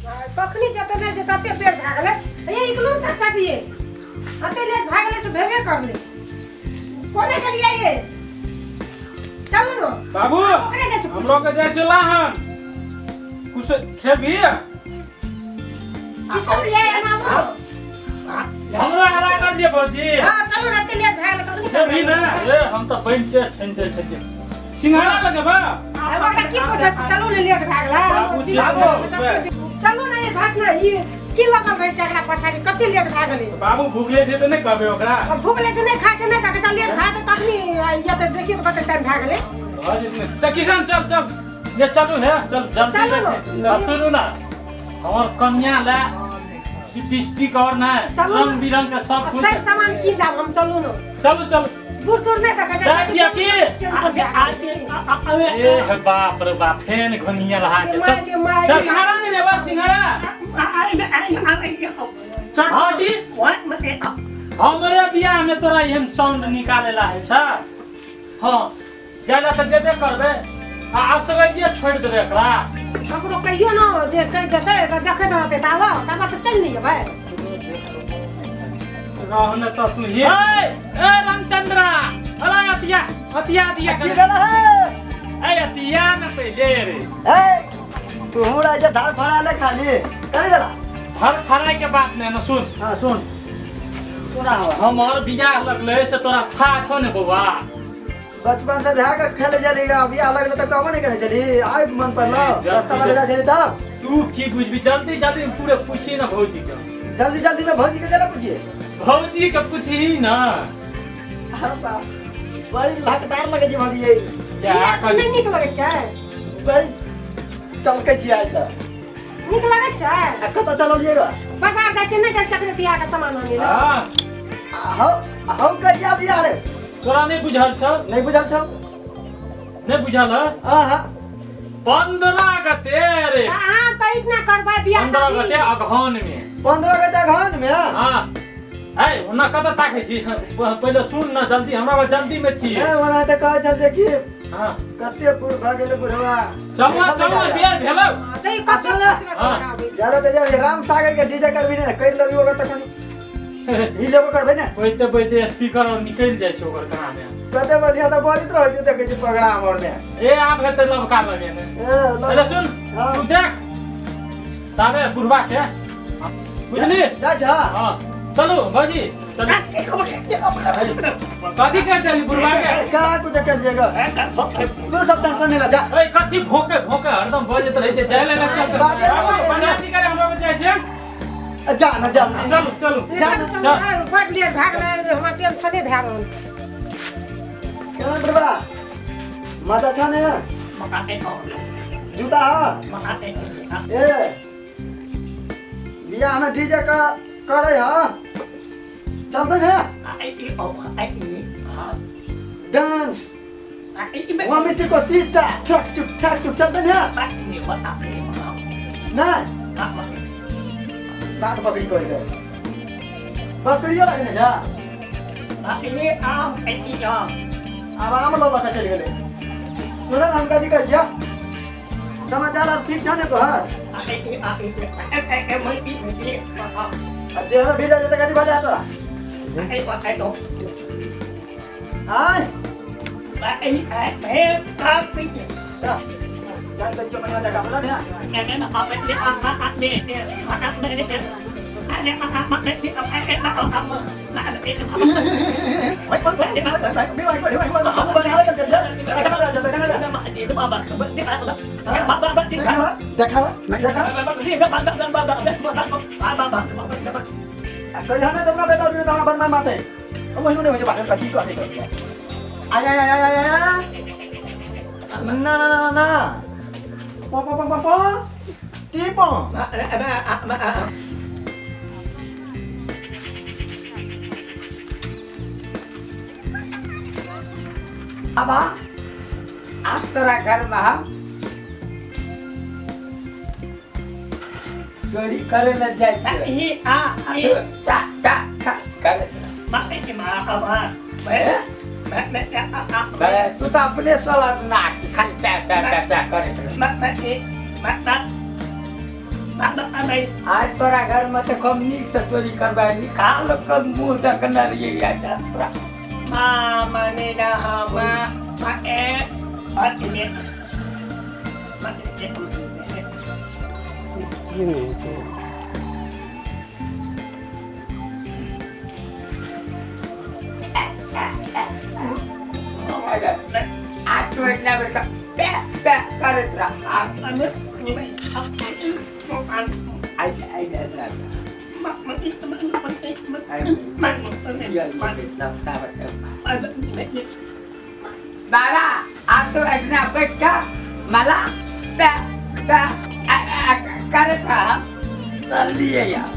कखनी जेतै नहि जेतै, एते बेर भए गेलै। ये इकलू चाचा जी, एते लेट भए गेलै से भेबे करलै। कोने गेलियै ये? चलू ने। बाबू, ओकरे जाइ छै। हमरो के जाइ छला हन, कुछ खेबी? की सब लिए एना? हमरो हरा कर दिए भौजी। हां, चलू ने, एते लेट भए गेलै, कखनी खेबी ने? ए, हम तऽ बनिते ठनिते छथिन। सिंघाड़ा लगेबा? ओकरा की पूछै छी? चलू ने, लेट भए गेलै। बाबू छी, बाबू। चलू ने, ये घाट ने ई की लगल रहै छै एकरा पछाड़ी? कते लेट भए गेलै। बाबू, भूखले छै तऽ नहि कहबै ओकरा? अब भूख लै छै, नहि खाइ छै, नहि तऽ चल, लेट भए गेलै। कखनी ये तऽ देखिए तऽ कते टाइम भए गेलै। भऽ जेतै ने। तऽ किसान, चल चल, ये चलू हे, चल जल्दी। चलू। जाइ छै। आ सुनू ने, हमर कनिया लए लिपस्टिक और ने चलू ने। रंग बिरंग के सब कुछ। सब सामान कीन देब हम, चलू ने। चलू चलू। बूढ़ सूढ़ नहि देखै। जाइ छियै की? ए हे, बाप रे बाप, फेन घनिया लहा के चल। चल। सिंघाड़ा नहि लेबा? सिंघाड़ा, चटपटी। हमरे बियाह में तोरा एहन साउंड निकाले ला है छ? हाँ, जाय ला तऽ जेबे करबै आ असगरिये छोड़ि देबै एकरा? ककरो कहियो ने जे कहि देतै तऽ देखैत रहतै। तऽ आबऽ तऽ आबऽ, तऽ चलि नहि जेबै। रह ने तऽ तू ही। ए ए रामचंद्रा, अरे अतिया अतिया अतिया। की भेल है? ए, अतिया न पहिले रे। ए, तू राजा धार फड़ा ले खाली करी गेला। धर फड़ाय के बात नहीं न, सुन। हाँ, सुन, सुना हो। हमर बियाह लगले से तोरा था छौ ने बौआ? बचपन से ध्यान के खेले चली, अभी अलग तो कम नहीं करे चली, आइ मन पड़लो। ए, जल्दी। रास्ता में ले जा चली तब। तू की बुझबी? जल्दी जल्दी में पूरे पूछी ना भौजी के। जल्दी जल्दी में भौजी के केना पूछिए? भौजी के पूछी ना। अरे बाप, बड़ी लहकदार लगे छी भौजी ये। क्या नहि करी? नीक लगै छै। बड़ी चलकै छी आइ तऽ। नीक लगै छै। आ कतऽ चललियै रे? बाजार जाइ छै, नहि जाइ चकरे बियाह के सामान आनै लए। हाँ। हौ हौ, कहिया बियाह रे? तोरा नहीं बुझल छौ? नहीं बुझल छौ। नहीं बुझल है? हाँ हाँ। 15 गते रे। अहाँ तऽ इतना करबै बियाह 15 शादी? गते अगहन में। 15 गते अगहन में? हाँ। ए, ओना कतऽ ताकै छी? पहिले सुन न, जल्दी, हमरा जल्दी में छी। ए, ओना तऽ कहै छल जे कि हाँ। कते बूढ़ भऽ गेलै बुढ़वा। चलू चलू, बियाह भेलौ। तऽ ई कते सुन ने। हाँ। ज्यादा तऽ जब राम सागर के डीजे करबी ने, कर लेबी ओकर तऽ कनि ई लेबो करबै ने। बजते बजते स्पीकर और निकलि जाइ छै ओकर कान में। कते बढ़िया तऽ बजैत रहै छै, देखै छी प्रोग्राम और में। ए, आब हेतै लबका लगेने। ए, ल- पहिले सुन। हाँ। तू देख ताबे बुढ़वा के, बुझली? जाइ छ। हाँ, चलू भौजी, चलू। कथी कर चली बुढ़वा के? का कुछ कर लिएगा तू? सब टेंशन नहीं ला, जा। ए, कथी भोके भोके हरदम बजैत रहै छै? जाइ ले ना, चल। बाते नहि बाते। पंडित करे हमरा बचाइ छै। जा ना, जा। चलू चलू। जा। चलू चलू, बड लेट भए गेलै, हमरा टेंशने भए रहल छै। केना बुढ़बा, मजा छ ने? जूता ह? ए, बियाह में डीजे का करे ह, चलते ने डांस वहाँ मिट्टी को सीटा ठक चुप ठक चुप, चलते ने? नहीं, बात बकरी कोई है, बकरियो लगने जा। आब आम लऽ लऽ के चलि गेलै। सुनल, हम कथी कहै छियै, समाचार आर ठीक छौ ने तोहर? आ देह में भीड़ जाइ छै तऽ कथी भऽ जाइ तोरा? आय जा जा, तऽ चमनिया जगह बोला ने। देखा देखा, कहिया ने तोरा बेटा बिना तोरा बनमा माते वही नहीं मुझे बात कथी कथी आय आय आय आय आय, ना ना ना ना, पो पो पो पो टीपो। बाबा, आज तोरा घर में हम चोरी करे ल जाइ छियै। टा टा टा करे। बे, तू तऽ अपने साला नाच, खाली पै पै पै पै करैत रह। आज तोरा घर में तऽ कम नीक से चोरी करबै, निकाल के मुंह देखने रहियै या तोरा। मा ए मा ए। की नहि हेतै? आज तो इतना बेटा पे पे करत रहा। आई आई बाबा, आप तो इतना बैठा मला पे पे करत रहा, चल लिए यार।